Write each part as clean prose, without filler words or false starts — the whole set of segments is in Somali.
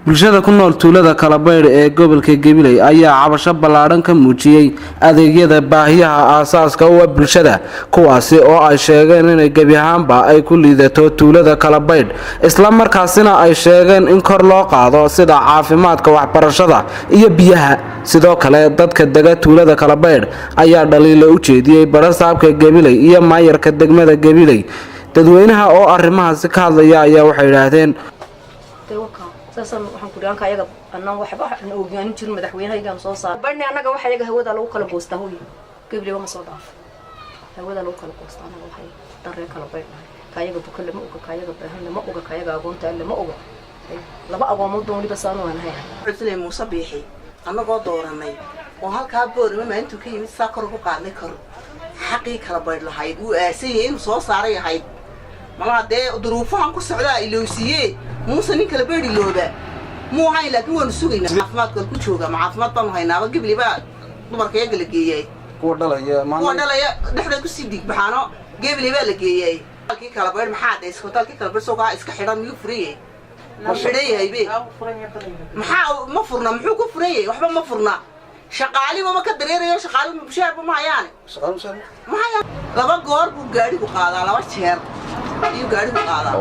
Bulshada ku nool tuulada Kalabaydh ee gobolka Gabiley ayaa cabasho ballaadhan ka muujiyey adeegyada baahiyaha aasaaska u ah bulshada, kuwaasi oo ay sheegeen inay gebi ahaanba ay ku liidato tuulada Kalabaydh, isla markaasina ay sheegeen in kor loo qaado sida caafimaadka, waxbarashada iyo biyaha. Sidoo kale, dadka dega tuulada Kalabaydh ayaa dhaliilo u jeediyey barasaabka Gabiley iyo maayarka degmada Gabiley. Dadweynaha oo arrimahaasi ka hadlaya ayaa waxay idhaahdeen: Saasaan waxaan ku anka ayaga anaan waxba aan ogaanin jirin madaxweynahaygaan soo saar barni. Annaga waxa iyaga hawada lagu kala goostaa. Hooy, Gabiley ma soo dhaafo, hawada lagu kala goostaa. Annaga waxay daree kala baydhnahay. Kaayaga buka lama oga, kaayaga baahan lama oga, kaayaga agoonta lama oga. Laba agoomood baan weliba saanu aan ahay. Codsanay Muuse Biixi annagoo dooranay oo halkaa Boorima maalintuu ka yimid saa kor ugu qaadnay, kor xaqii kala baydh lahayd wuu aasan yahay inuu soo saaray ahayd. Malaha dee duruufahan ku socdaa ilowsiiye. Muuse nin kala baydh ilooba muu ahayn, laakiin waanu sugaynaa. Caafimaadka waan ku joogaa, ma caafimaad baanu haynaaba? Gebli baa dumarka iyaga la geeyay. Kuwa dhalaya? Kuwa dhalaya dhexday kusii dhiigbaxaano, Gebli baa la geeyay. Kii kala baydh maxaa dhe? Isbitaalkii kala baydh soo iska xidhan miyuu furan yahay? Ma xidhan yahay be? Maxaa ma furna? Muxuu ku furan yahay? Waxba ma furna. Shaqaaliba ma ka dareerayo, shaqaali mushaarba ma hayaane, ma hayaan. Laba goor buu gaadhigu qaadaa, laba jeer ayuu gaadhigu qaadaa.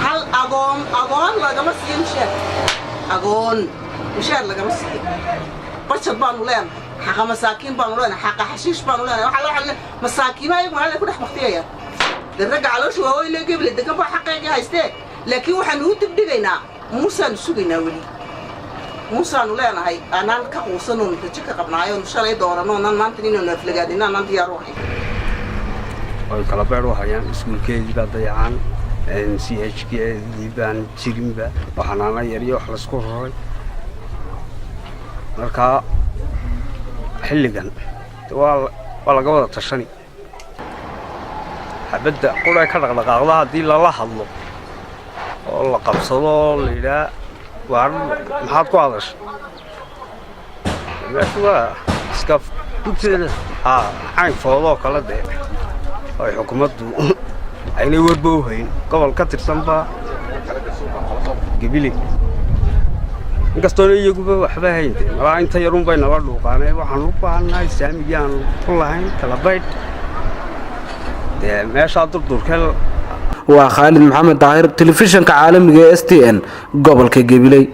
Hal agoon, agoon lagama siiyo mushaar, agoon mushaar lagama siiyo. Bajad baanu leenahay, xaqa masaakiin baanu leenahay, xaqa xashiish baanu leenahay. Waxaa loo xalin masaakiimaha iyagu magaalada ku dhex baktiyaya. Dee ragga caloosha waaweyn lee Gebile degan baa xaqeygii haystee, laakiin waxaanu u dibdhigaynaa Muusaanu sugaynaa. Weli Muusaanu leenahay, anaan ka quusanoonu rajo ka qabnaayoonu shalay dooranoonan maanta inaanu aflagaadina anaan diyaar u ahayn. Oy kala beer u hayaan, iskuulkeedii baa dayacaan, MCH keedii baan jirinba oo xanaano yar iyo wax laisku raray. Markaa xilligan waa laga wada tashani. Xabadda qura ka dhaqdhaqaaqda haddii lala hadlo oo la qabsado oo la yidhaah, "Waar, maxaad ku hadashay?" Meeshu waa iska cayn foodoo kale dee ay xukuumaddu aynay warba u hayn. Gobol ka tirsanba Gabiley, inkastoona iyaguba waxba hayn dee malaa inta yarun bay nala dhuuqaaneen. Waxaan u baahannahay saamigii aanu ku lahayn Kalabaydh dee meeshaa durdurkee. Waa Khaalid Maxamed Daahir, telefishinka caalamiga ee STN, gobolka Gabiley.